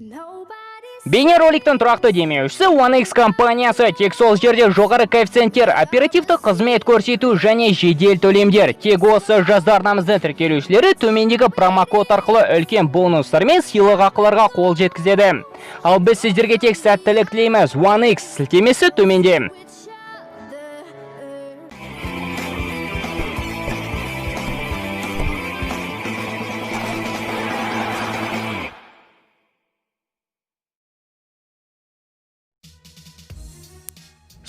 Бейнероликтің тұрақты демеушісі OneX компаниясы. Тек сол жерде жоғары коэффициенттер, оперативті қызмет көрсету және жедел төлемдер. Тек осы жазда арнамыздың тіркелушілері төмендегі промокод арқылы үлкен бонустар мен сыйлық ақыларға қол жеткізеді. Ал біз сіздерге тек сәттілік тілейміз. OneX сілтемесі төменде. Each other.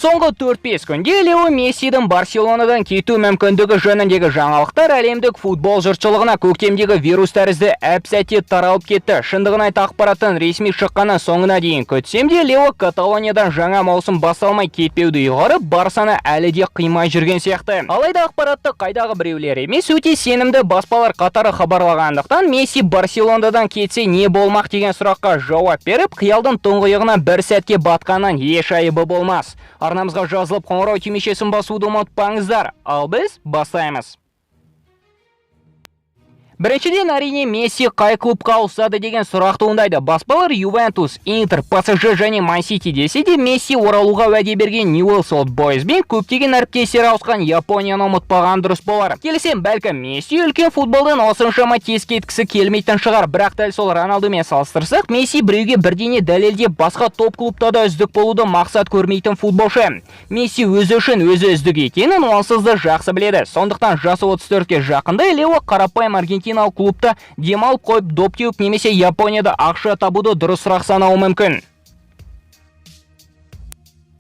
Соңғы 4-5 күнде Лео Мессидің Барселонадан кету мүмкіндігі жөніндегі жаңалықтар әлемдік футбол жұртшылығына көктемдегі вирус тәрізді әп-сәтте таралып кетті. Шындығын айта, ақпараттың ресми шыққаны соңына дейін күтсем де, Лео Каталониядан жаңа маусым басталмай кетпеуді ұйғарып, Барсаны әлі де қимай жүрген сияқты. Алайда ақпаратты қайдағы біреулер емес, өте сенімді баспалар қатары хабарлағандықтан, Месси Барселонадан кетсе не болмақ деген сұраққа жауап беріп, қиялдың тұңғиығына бір сәтке батқаннан еш айыбы болмас. Арнамызға жазылып, қоңырау түймешесін басуды ұмытпаңыздар. Ал біз бастаймыз. Біріншіден, әрине, Месси қай клубқа ауысады деген сұрақ туындайды. Баспалар Ювентус, Интер, ПСЖ және Ман Сити десе де, Месси оралуға уәде берген Ньюэлс Олд Бойз бен көптеген әріптестері ауысқан Японияны ұмытпаған дұрыс болар. Келісем, бәлкім Месси үлкен футболдан осыншама тез кеткісі келмейтін шығар, бірақ дәл сол Роналдумен салыстырсақ, Месси біреуге бірдеңе дәлелдеп, басқа топ клубта да үздік болуды мақсат көрмейтін футболшы. Месси өзі үшін өзі үздік екенін онсыз да жақсы біледі. Сондықтан жасы 34-ке жақындай Лео қарапайым аргентиналық клубта демалып қойып, доп теуіп немесе Японияда ақша табуды дұрысырақ санауы мүмкін.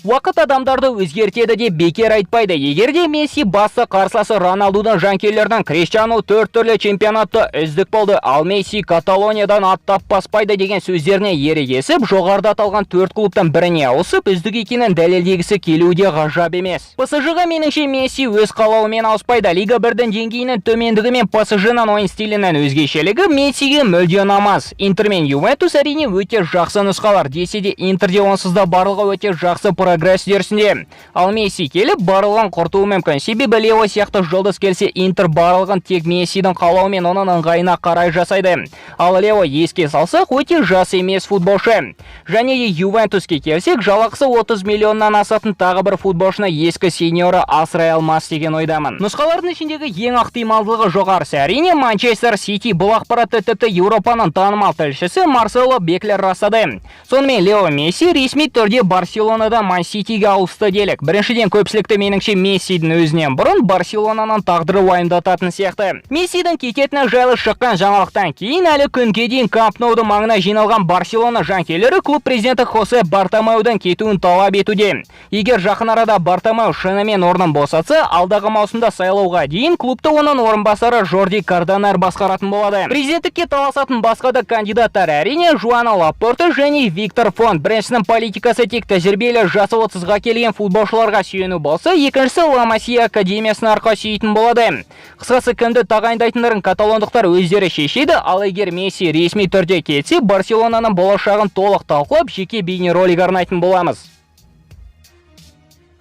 Уақыт адамдарды өзгертеді деп бекер айтпайды. Егер де Месси басты қарсыласы Роналдудың жанкүйерлерінің «Криштиану төрт түрлі чемпионатта үздік болды, ал Месси Каталониядан аттап баспайды» деген сөздеріне ерегесіп, жоғарыда аталған төрт клубтан біріне ауысып, үздік екенін дәлелдегісі келуі де ғажап емес. ПСЖ-ға, меніңше, Месси өз қалауымен ауыспайды. Лига 1-дің деңгейінің төмендігі мен ПСЖ-ның ойын стилінің өзгешелігі Мессиге мүлде ұнамас. Интер мен Ювентус, әрине, өте жақсы нұсқалар. Десе де, Интерде онсыз да барлығы өте жақсы прогресс үдерісінде. Ал Месси келіп, барлығын құртуы мүмкін. Себебі Лео сияқты жұлдыз келсе, Интер барлығын тек Мессидің қалауымен, оның ыңғайына қарай жасайды. Ал Лео, еске салсақ, өте жас емес футболшы. Және де Ювентуске келсек, жалақысы 30 миллионнан асатын тағы бір футболшыны ескі сеньоры асырай алмас деген ойдамын. Нұсқалардың ішіндегі ең ықтималдылығы жоғарысы, әрине, Манчестер Сити. Бұл ақпаратты тіпті Еуропаның танымал тілшісі Марсело Беклер растады. Сонымен, Лео Месси ресми түрде Барселонадан Ман Ситиге ауысты делік. Біріншіден, көпшілікті, меніңше, Мессидің өзінен бұрын Барселонаның тағдыры уайымдататын сияқты. Мессидің кететіні жайлы шыққан жаңалықтан кейін әлі күнге дейін Камп Ноудың маңына жиналған Барселона жанкүйерлері клуб президенті Хосе Бартомеудың кетуін талап етуде. Егер жақын арада Бартомеу шынымен орнын босатса, алдағы маусымда сайлауға дейін клубты оның орынбасары Жорди Карданер басқаратын болады. Президенттікке таласатын басқа да кандидаттар, әрине, Жуана Лапорта және Виктор Фонт. Біріншісінің политикасы тек тәжірибелі, жасы 30-ға келген футболшыларға сүйену болса, екіншісі Ла Масия академиясына арқа сүйейтін болады. Қысқасы, кімді тағайындайтындарын каталондықтар өздері шешеді, ал егер Месси ресми түрде кетсе, Барселонаның болашағын толық талқылап, жеке бейнеролик арнайтын боламыз.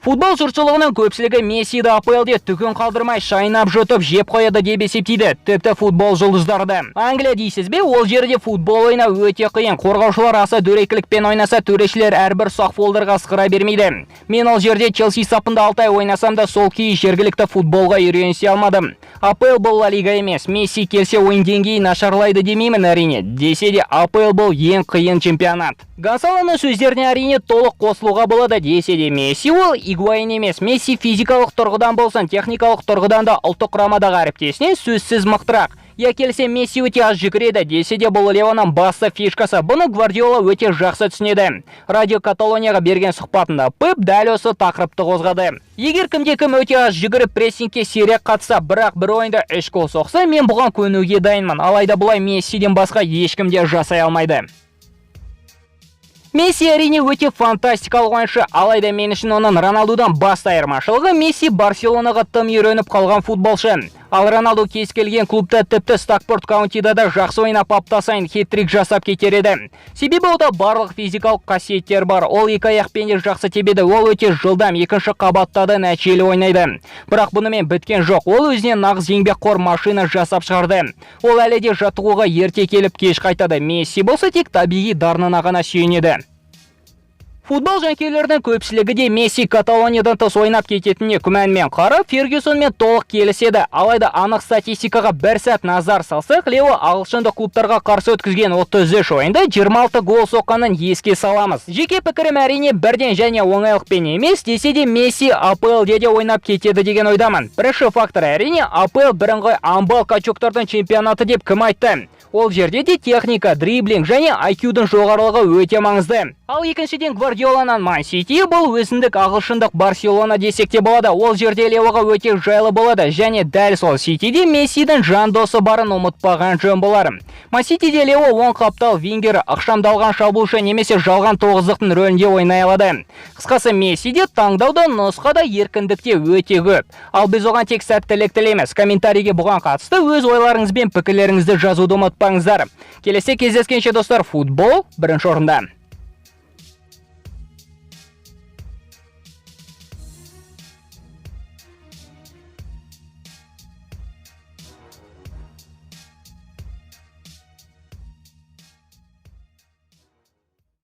Футбол жұртшылығының көпшілігі Мессиді АПЛ-де түгін қалдырмай шайнап жұтып жеп қояды деп есептейді. Тіпті футбол жұлдыздары да. Англия дейсіз бе, ол жерде футбол ойнау өте қиын. Қорғаушылар аса дөрекілікпен ойнаса, төрешілер әрбір ұсақ фолдарға ысқыра бермейді. Мен ол жерде Челси сапында 6 ай ойнасам да, сол күйі жергілікті футболға үйренісе алмадым. АПЛ бұл Ла Лига емес. Месси келсе, ойын деңгейі нашарлайды демеймін, әрине. Десе де, АПЛ бұл ең қиын чемпионат. Гонсалоның сөздеріне, әрине, толық қосылуға болады. Десе де, Месси ол Игуаин емес. Месси физикалық тұрғыдан болсын, техникалық тұрғыдан да ұлттық құрамадағы әріптесінен сөзсіз мықтырақ. Я келсе, Месси өте аз жүгіреді, десе де, бұл Леоның басты фишкасы. Бұны Гвардиола өте жақсы түсінеді. Радио Каталонияға берген сұхбатында Пеп дәл осы тақырыпты қозғады. Егер кімде кім өте аз жүгіріп, прессингке сирек қатысса, бірақ бір ойында үш гол соқса, мен бұған көнуге дайынмын. Алайда бұлай Мессиден басқа ешкім де жасай алмайды. Месси, әрине, өте фантастикалық ойыншы, алайда мен үшін оның Роналдудан басты айырмашылығы: Месси Барселонаға тым үйреніп қалған футболшы. Ал Роналду кез келген клубта, тіпті Стокпорт Каунтида да жақсы ойнап, апта сайын хет-трик жасап кетер еді. Себебі ода барлық физикалық қасиеттер бар. Ол екі аяқпен де жақсы тебеді, ол өте жылдам, екінші қабатта да нәтижелі ойнайды. Бірақ бұнымен біткен жоқ. Ол өзіне нағыз еңбекқор машина жасап шығарды. Ол әлі де жаттығуға ерте келіп, кеш қайтады. Месси болса, тек табиғи дарынына ғана сүйенеді. Футбол жанкүйерлерінің көпшілігі де Месси Каталониядан тыс ойнап кететініне күмәнмен қарап, Фергюсонмен толық келіседі. Алайда анық статистикаға бір сәт назар салсақ, Лео ағылшындық клубтарға қарсы өткізген 33 ойында 26 гол соққанын еске саламыз. Жеке пікірім, әрине, бірден және оңайлықпен емес, десе де, Месси АПЛ-де де ойнап кетеді деген ойдамын. Бірінші фактор, әрине, АПЛ бірыңғай амбал качоктардың чемпионаты деп кім айтты? Ол жерде де техника, дриблинг және IQ-дың жоғарылығы өте маңызды. Ал екіншіден, Гвардиоланың Ман Сити бұл өзіндік ағылшындық Барселона десек те болады. Ол жерде Леоға өте жайлы болады және дәл сол Ситиде Мессидің жан досы барын ұмытпаған жөн болар. Ман Ситиде Лео оң қаптал вингер, ықшамдалған шабуылшы немесе жалған тоғыздықтың рөлінде ойнай алады. Қысқасы, Мессиде таңдауда нұсқа да, еркіндікте өте көп. Ал біз оған тек сәттілік тілейміз. Комментарийге бұған қатысты өз ойларыңыз бен пікірлеріңізді жазуды ұмытпаңыздар. Келесі кездескенше, достар, футбол бірінші орында.